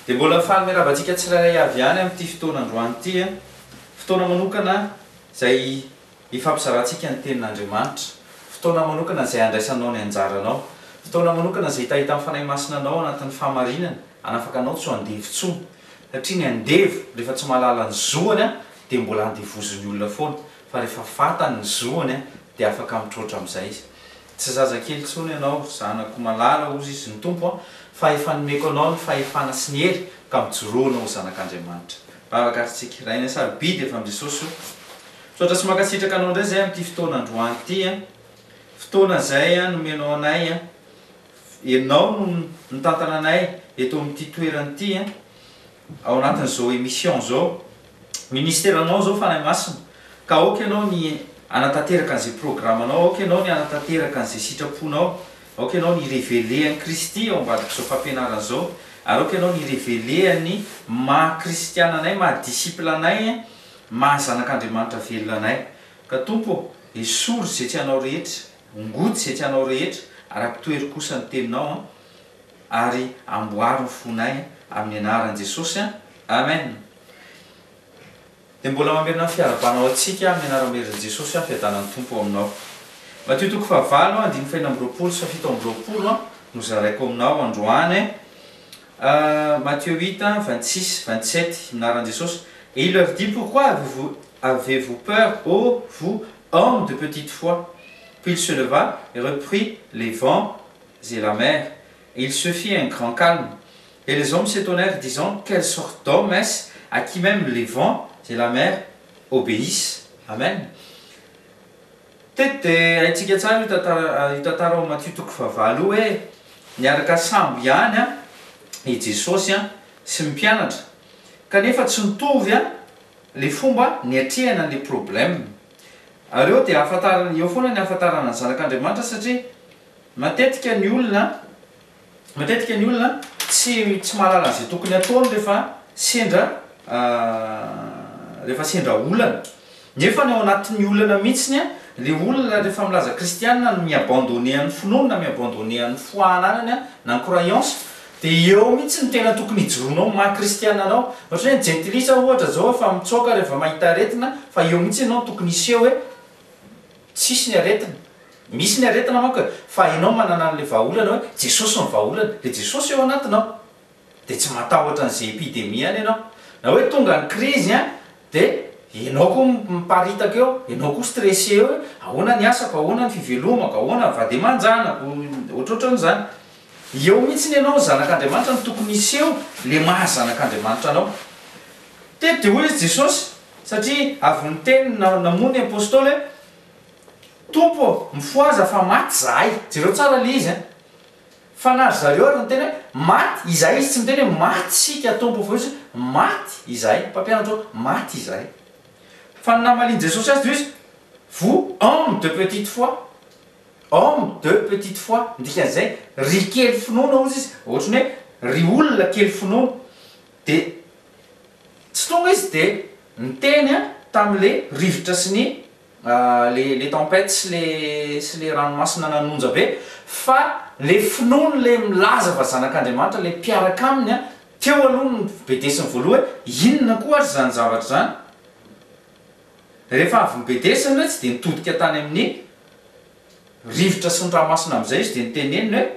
Dia mbola faly miarahaba antsika tsirairay avy ihany amin'ity fotoana androany ity, fotoana manokana izay hifampizarantsika ny tenin'Andriamanitra, fotoana manokana izay handraisanao ny anjaranao, fotoana manokana izay hitahitan'ny Fanahy Masina anao anatin'ny fahamarinana, hanafaka anao tsy ho andevo intsony, satria ny andevo rehefa tsy mahalala ny zoany dia mbola andevozin'ny olona foana, fa rehefa fantany ny zoany dia afaka mitroatra amin'izay izy. Tsy zazakely intsony ianao, ry zanako malala, hozy izy, ny Tompo an, fa efa nomeko anao ny fahefana sy ny hery, ka mijoroa anao ho zanak'Andriamanitra. Vavaka ary tsika. Rainay sarobidy efa amin'i Jesosy o. Misaotra sy mankasitraka anao indray izay amin'ity fotoana androany ity an. Fotoana izay an nomenao anay an. Ianao no mitantana anay eto amin'ity toerana ity an. Ao anatin'izao émission izao. Ministeranao izao Fanahy Masina. Ka aoka ianao ny hanatanteraka an'izay programanao, aoka ianao ny hanatanteraka an'izay sitraponao, aoka ianao ny hi-reveler an'i Kristy ao ambadik'izao fampianarana izao, ary aoka ianao ny hi-reveler ny maha kristiana anay, maha disciple anay, maha zanak'Andriamanitra velona anay. Ka Tompo ô, esory izay tsy anao rehetra, ongoty izay tsy anao rehetra, ary ampitoero kosa ny teninao an, ary amboary ny fonay amin'ny anaran'i Jesosy an. Amen. Dia mbola mamerina ny fiarahabana ho antsika amin'ny anaram-berin'i Jesosy aho, fiadanan'ny Tompo ao aminao. Matio toko fahavalo, andininy fahenina amby roapolo sy fahafito amby roapolo no zaraiko aminao androany. Matthieu 8, 26, 27, amin'ny anaran'i Jesosy. Et il leur dit, Pourquoi avez-vous avez-vous peur, ô vous, hommes de petite foi? Puis il se leva et reprit les vents et la mer, et il se fit un grand calme. Et les hommes s'étonnèrent, disant, Quelle sorte d'homme est-ce à qui même les vents et la mer obéissent? Amen. Teto dia haintsika tsara io tantara io tantara ao Matio toko fahavalo io hoe niaraka sambo ihany an i Jesosy an sy ny mpianatra kanefa tsy nitovy an le fomba niatrehana an'le problème. Ary eo dia ahafantarana eo foana ny ahafantarana ny zanak'Andriamanitra satria matetika ny olona Matetika ny olona tsy tsy mahalala an'izay tokony hataony rehefa sendra rehefa sendra olana. Nefa ny ao anatin'ny olana mihitsiny an, le olona rehefa milaza kristiana no mi-abandonner an'ny finoany na mi-abandonner an'ny foi ananany an, na ny croyance, dia eo mihitsy no tena tokony hijoroanao amin'ny maha kristiana anao. Ohatra hoe ny jentilisa ohatra zao efa mitsoaka rehefa mahita aretina fa eo mihitsy ianao no tokony hiseho hoe tsisy ny aretina. Misy ny aretina manko e, fa enao manana an'le vahaolana hoe Jesosy no vahaolana, le Jesosy eo anatinao, de tsy matahotra an'ze epidemie any enao. Na hoe tonga ny krizy an, de enao koa miparitaka eo, enao koa stressé eo hoe ahoana ny asako, ahoana ny fivelomako, ahoana ny vady aman-janako, ohatrohatran'izany. Eo mihitsiny enao zanak'Andriamanitra no tokony hiseho le maha zanak'Andriamanitra anao. Teto de hoy izy Jesosy, satria avy niteny namono ny apostoly hoe, Tompo ô, mifohaza fa maty zahay. Jereo tsara le izy an. Fa na ry zareo ary niteny hoe maty izahay izy tsy miteny hoe maty isika Tompo fa izy hoe maty izahay. Mpampianatra ô, maty izahay. Fa ny namalian'i Jesosy azy dia hoy izy, vous hommes de petite foi, hommes de petite foi, ny dikan'izay ry kely finoana hozy izy, ohatran'ny hoe ry olona kely finoana. Dia tsy tonga izy dia niteny tamin'le rivotra sy ny le le tempête sy le sy le ranomasina nanonja be fa le finoany le milaza fa zanak'Andriamanitra le mpiaraka aminy an teo aloha no bedesiny voaloha hoe inona koa ary zany zavatra zany rehefa avy nibedesiny retsy de nitodika tany amin'ny rivotra sy ny ranomasina amizay izy de niteneniny hoe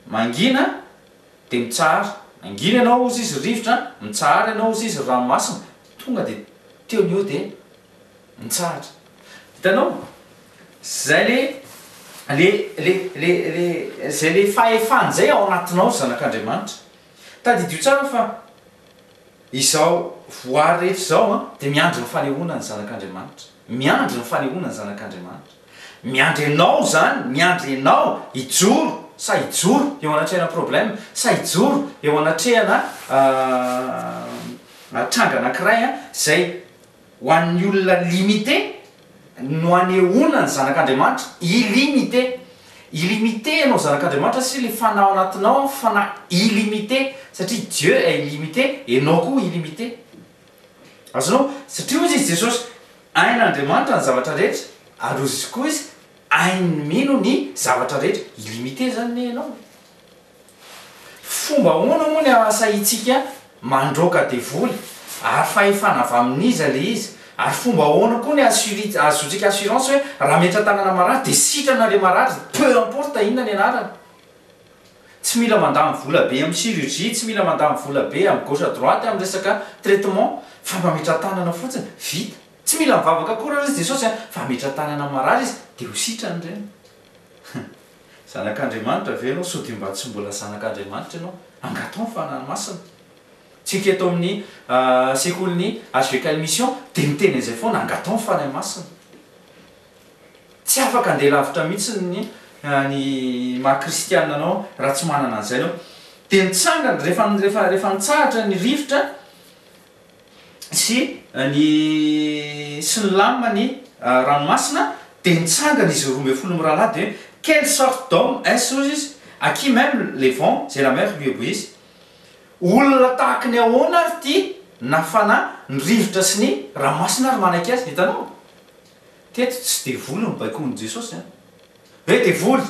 mangina de mitsahara mangina ianao ozy izy rivotra mitsahara ianao ozy izy ranomasina tonga de teo ny eo de Mitsahatra. Hitanao? Zay le, le, le, le, le, zay le fahefana zay ao anatinao ry zanak'Andriamanitra. Tadidio tsara fa izao voary rehetra izao an, dia miandry ny fanehoana ny zanak'Andriamanitra. Miandry ny fanehoana ny zanak'Andriamanitra. Miandry anao izany, miandry anao hijoro sa hijoro eo anatrehana problème, sa hijoro eo anatrehana tranga anankiray an, izay Ho an'ny olona limité no anehoana ny zanak'Andriamanitra, illimité. Illimité ianao zanak'Andriamanitra satria le fanahy ao anatinao an fanahy illimité satria Dieu est illimité, ianao koa illimité. Azonao? Satria hozy izy Jesosy, hain'Andriamanitra ny zavatra rehetra ary hozy koa izy hain'ny mino ny zavatra rehetra. Illimité zany ne ianao. Fomba ahoana moa ny ahasahiantsika. mandroaka devoly ary fahefana avy amin'iza le izy ary fomba ahoana koa ny assuri- ahazoantsika assurance hoe raha metra-tanana marary dia sitrana le marary peu importe inona ny anarany. Tsy mila mandany vola be amin'ny chirurgie, tsy mila mandany vola be amin'ny gauche à droite amin'ny resaka traitement fa mametra-tanana fotsiny, vita. Tsy mila mivavaka akory ary izy Jesosy a, fa hametra-tanana amin'ny marary izy dia ho sitrany ireny. Zanak'Andriamanitra ve ianao sao dia mba tsy mbola zanak'Andriamanitra ianao? Angataho ny Fanahy Masina. Tsika eto amin'ny sekolin'ny HVKL Mission dia miteny an'izay foana, angataho ny Fanahy Masina. Tsy afaka handeha lavitra mihitsy ny ny maha kristianina anao raha tsy manana an'izay ianao. Dia nitsangana, rehefa rehefa rehefa nitsahatra ny rivotra sy ny sy nilamina ny ranomasina dia nitsangana izy 12 mirahalahy dia hoe quelle sorte d'homme est-ce hozy izy à qui même les vents et la mer lui obéissent olona tahaky ny ahoana ary ity nafana ny rivotra sy ny ranomasina ary manaiky azy hitanao teto tsy devoly no baikoin'i Jesosy an hoe devoly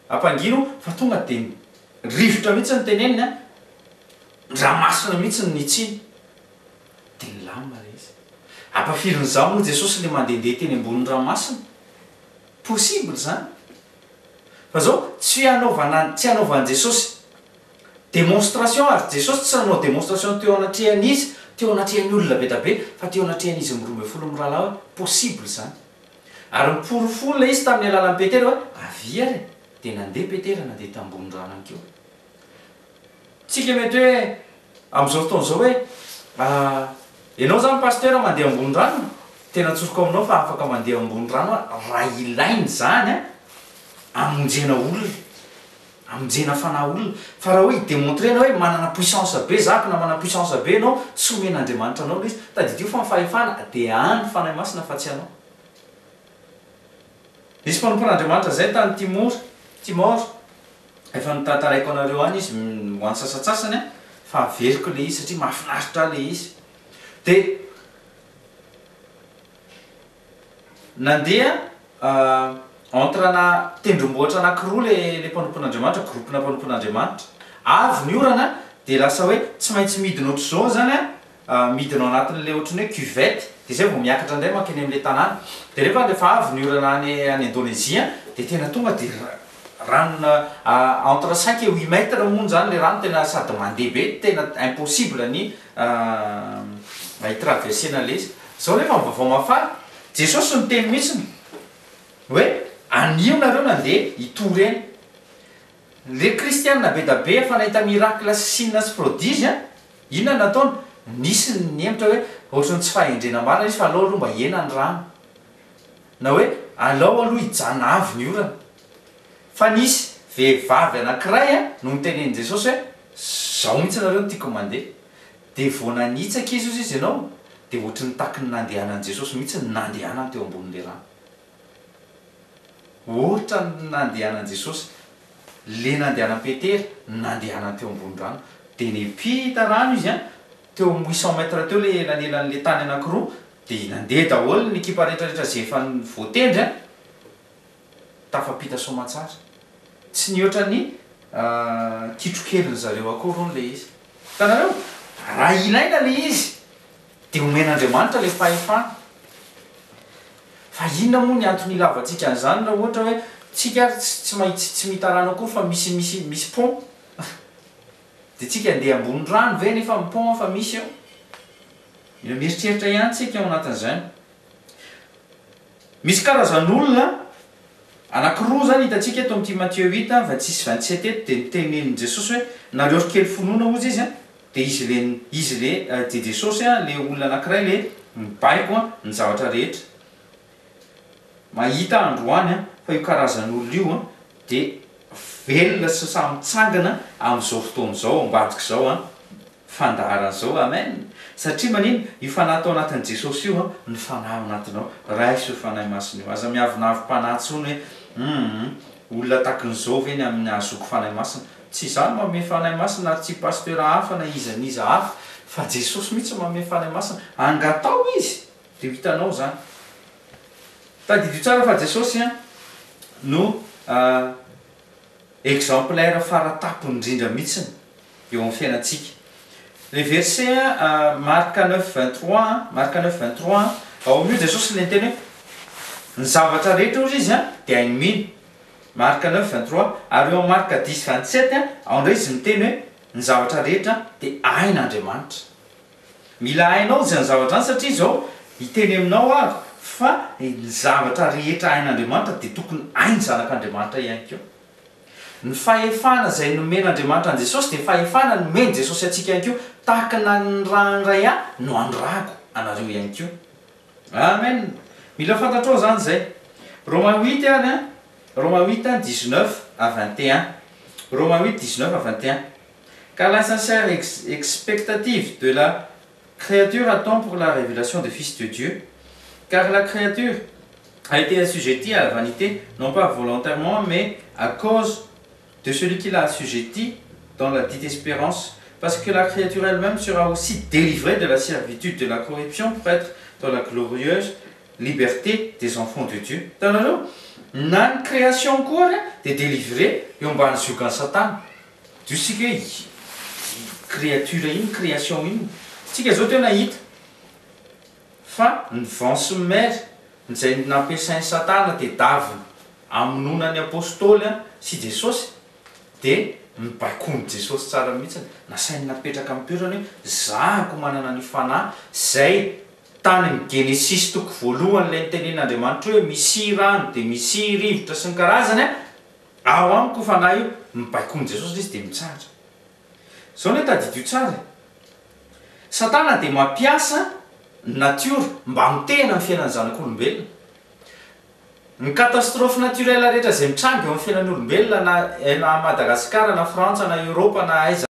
ampangino fa tonga dia rivotra mihitsy no teneniny an Ranomasina mihitsy no nitsiny. Dia nilamina ilay izy. Ampafirin'izaho moa Jesosy ilay mandehandeha teny ambonin'ny ranomasina? Possible izany. Fa izao, tsy hanaovana, tsy hanaovan'i Jesosy démonstration ary Jesosy tsy nanao démonstration teo anatrehan'izy, teo anatrehan'ny olona be da be, fa teo anatrehan'izy 12 mirahalahy hoe possible izany. Ary niporofoiny ilay izy tamin'ny alalan'i Petera hoe avia ary e. Dia nandeha Petera, nandeha tambony rano ihany koa. Tsika mety hoe amin'izao fotoana izao hoe ianao izany pasteur mandeha ambony rano? Tena tsoriko aminao fa afaka mandeha ambony rano aho raha ilaina izany an, hamonjena olona, hamonjena fanahy olona. Fa raha hoe hi-demontrer-na hoe manana puissance be zako na manana puissance be ianao, tsy omen'Andriamanitra anao ilay izy. Tadidio fa ny fahefana dia an'ny Fanahy Masina fa tsy anao. Nisy mpanompon'Andriamanitra izay tany Timor, Timor, Efa notantaraiko anareo any izy ho an'ny sasantsasany an, fa averiko ilay izy satria mahafinaritra ahy ilay izy. Dia nandeha entre ana tendrombohitra anankiroa ilay ilay mpanompon'Andriamanitra, groupe-na mpanompon'Andriamanitra. Avy ny orana dia lasa hoe tsy maintsy midina ohatr'izao izany an, midina ao anatin'ilay ohatran'ny hoe cuvette dia izay vao miakatra indray mankeny amin'ilay tanàna. Dia rehefa rehefa avy ny orana any any Indonésie dia tena tonga dia rano entre cinq et huit mètres moa izany ilay rano tena sady mandeha be tena impossible ny hi-traverser-na ilay izy. Izao nefa ny vaovao mahafaly, Jesosy niteny mihitsy hoe anio nareo nandeha hitory eny. Le kristiana be da be efa nahita miracle sy signe sy prodige an! Inona no nataony? Nisy ny nihemotra hoe ohatran'ny tsy fahendrena marina izy fa alao aloha mba hihena ny rano. Na hoe alao aloha hijanona avy ny orana. Fa nisy vehivavy anankiray an no notenenin'i Jesosy hoe zao mihitsy nareo no tiako mandeha. Dia vao nanitsaka izy hozy izy ianao dia ohatry ny taky ny nandehanan'i Jesosy mihitsy ny nandehanany teo ambonin'ilay rano. Ohatra ny nandehanan'i Jesosy, le nandehanan'i Petera, ny nandehanany teo ambony rano. Dia niampita rano izy an, teo amin'ny huit cent mètres teo le elanelan'le tany anankiroa, dia nandeha daholo ny ekipa rehetra rehetra izay efa voatendry an, tafampita soamantsara. Tsy nihoatra ny kitrokelin-dry zareo akory hono le izy. Hitanareo? Raha ilaina le izy, Dia omen'Andriamanitra ilay fahefana. Fa inona moa ny antony ilavantsika an'izany raha ohatra hoe tsika ary tsy tsy mahitsy tsy mita rano akory fa misy misy misy pont. Dia tsika andeha ambony rano ve nefa ny pont efa misy eo. Mila mieritreritra ihany tsika ao anatin'izany. Misy karazan'olona anakiroa izany hitantsika eto amin'ity Matthieu huit, 26 sy 27 eto dia notenenin'i Jesosy hoe nareo ry kely finoana hozy izy an, Dia izy le izy le dia Jesosy an le olona anakiray le mibaiko an ny zavatra rehetra. Mahita aho androany an fa io karazan'olona io an dia velona sy sahy mitsangana amin'izao fotoana izao ambadik'izao an fandaharana izao. Amen! Satria manino? Io fanahy tao anatin'i Jesosy io an ny fanahy ao anatinao. Raiso io Fanahy Masina io. Aza miavonavom-panahy intsony hoe humm olona takin'izao ve ny amin'ny ahazoako Fanahy Masina? Tsy izaho no manome Fanahy Masina ary tsy pasteur hafa na iza n'iza hafa fa Jesosy mihitsy no manome Fanahy Masina. Angataho Izy dia ho hitanao izany. Tadidio tsara fa Jesosy no exemplaire faratapony indrindra mihitsiny eo amin'ny fiainantsika. Le verset Marc 9:23, Marc 9:23, ao amin'io Jesosy le niteny hoe ny zavatra rehetra hozy izy dia hain'ny mino. Marc 9:23, ary eo amin'ny Marc 10:27, ao indray izy miteny hoe ny zavatra rehetra dia hain'Andriamanitra. Mila hainao izany zavatra izany satria izao hiteny aminao aho fa ny zavatra rehetra hain'Andriamanitra dia tokony hain'ny zanak'Andriamanitra ihany koa. Ny fahefana izay nomen'Andriamanitra an'i Jesosy dia fahefana nomen'i Jesosy antsika ihany koa, tahaka ny nanirahan'ny Ray ahy no anirahako anareo ihany koa. Amen! Mila fantatrao izany izay. Roma huit ary an, Roma huit an, dix-neuf à vingt et un. Roma huit, dix-neuf à vingt et un. Car la sincère expectative de la créature attend pour la révélation des fils de Dieu. Car la créature a été assujettie à la vanité, non pas volontairement, mais à cause de celui qui l'a assujettie dans la dite espérance, parce que la créature elle-même sera aussi délivrée de la servitude de la corruption pour être dans la glorieuse liberté des enfants de Dieu. Hitanareo? Na ny création koa ary dia délivrée eo ambany ziogan'i Satana. Dio isika hoe créature iny, création iny. Tsika zao teo nahita fa ny vent sy ny mer izay nampiasain'i Satana tedaviny hamonoana ny Apostoly sy Jesosy dia nobaikoin'i Jesosy tsara mihitsy, nasainy napetraka amin'ny toerany hoe zahako manana ny fanahy izay tany amin'ny Genesisy toko voalohany ilay nitenen'Andriamanitra hoe misia rano dia misia rivotra sy ny karazany ao amiko io fanahy io, nobaikoin'i Jesosy ilay izy dia mitsahatra. Izao anie tadidio tsara e! Satana dia mampiasa ny natiora mba hamotehana ny fiainan'ny zanak'olombelona. Ny catastrophe naturelle rehetra izay mitranga eo amin'ny fiainan'olombelona na na Madagascar na Frantsa na Europe na aiza.